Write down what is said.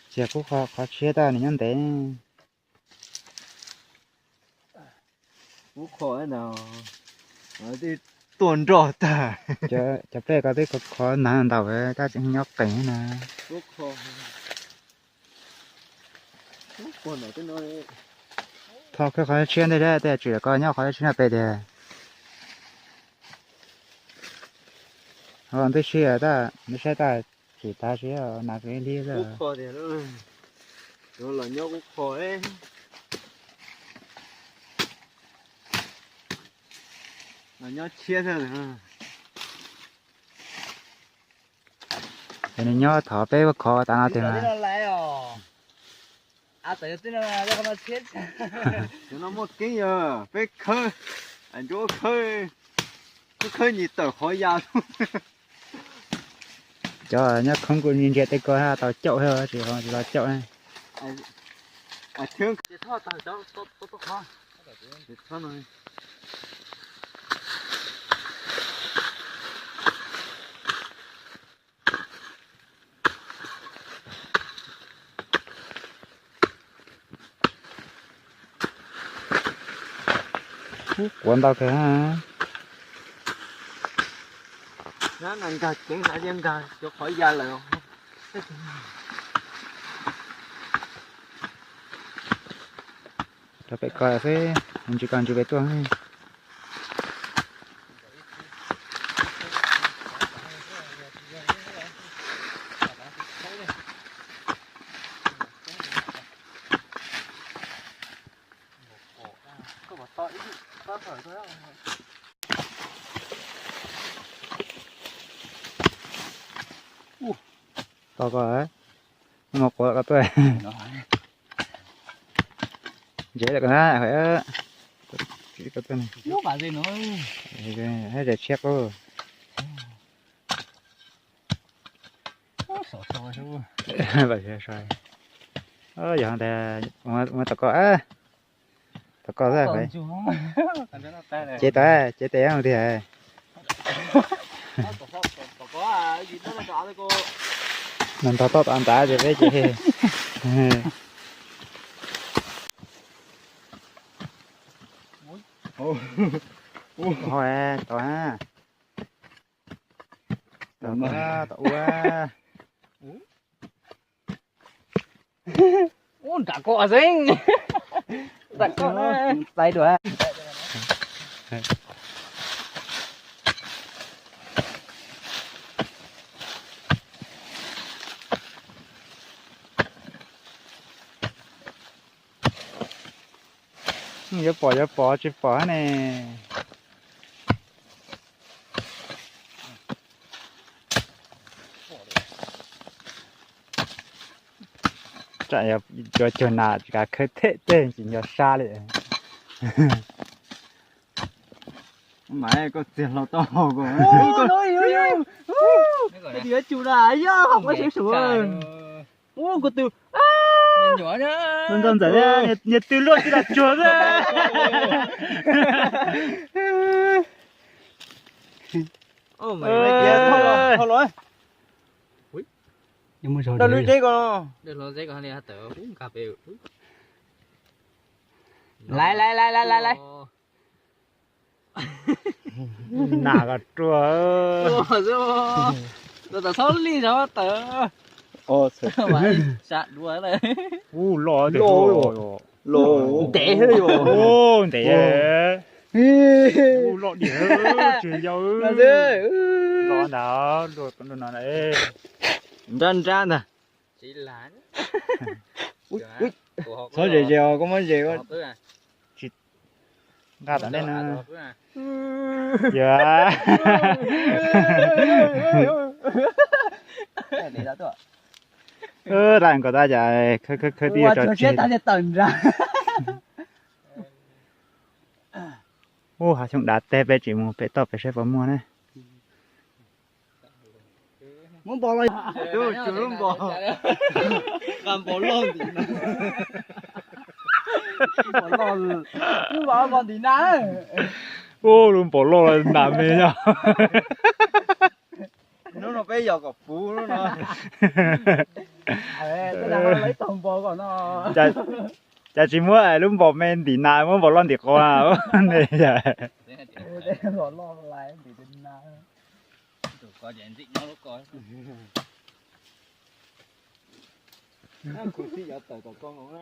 Ces kuv qhov tshiab tau nws nyob ntev. Kuv qhov no, tuaj nroj tag. Cov plej ko twb khov nag ntau, tab tseem nyob qees na. Thov khawb qhov tshiab ntej, tej tsis ko nyob qhov tshiab no pem tiag. Ho ntub sib tab, nws saib tab, tsis tas siab nas li li. Los nyob kuv qhov, los nyob tshiab thiab. Ces nws nyob thov peb ua khov tas no tiag mas. Cov no muaj keeb yog peb khawb, ncuav khawb, khawb khawb nyis tawm qhov ya. Cov nyob khoob kuj ntsia tej ko tau caum thiab, tsis tau caum. Kuav ntau kawg. Nkag ceev hais tias nkag cov qhov ya lawm. Rau pem ko xwb, ntsis ko ntsis pem tuaj. Tos ko, mus quav ko tuaj. Ntsev lawm ko na, hais ko tuaj. Hais zes tshiab qub. Yog ntag, ua tom ko, tom ko xwb. Cev tas, cev tes tiag. Nws ntog toj tom nrad ces peb ces. Ho, tau ha. Tom ua. Ub, nram ko xeeb. Nram ko na, txais dua. Yuav pom yuav pom tsis pom ne. Tsam yuav cuag nas tsis kav khawb them tej tsis nco sab li. Mas koj txiag hlo tau ko. Yuav tsum na, yog qhov sub sub. Ub, kuv tus ntxawm, niag tw luaj tsis lam tsuag xwb. Dab lub zeb ko. Laiv, laiv, laiv, laiv, laiv. Nas ko ruaj. Txhob li zov tawm. Ub, loj tiag. Ntev, ntev. Ub, loj diam, tsis yau. Loj ntag, luaj no. Nrab nrab ntag. Txhob ze ze os, koj muab ze. Tsis nqa tom ntej no. Yog. Tab nkaus tab cas khawb khawb tib tso tseg. Ub, hav xyoob dav teg, peb tsis mus pem toj pem saib puas muaj ne. Muab npos los, lub npos, npos loj ntim na. Npos loj, lub npos ntim na. Ub, lub npos loj nas me yog. Hnub no peb yos kom puv hnub no. Cas tsis muab lub npos me ntim nas, muab npos loj ntim qos ne? Kuv tsis yuav tawm tom koj nkaus na.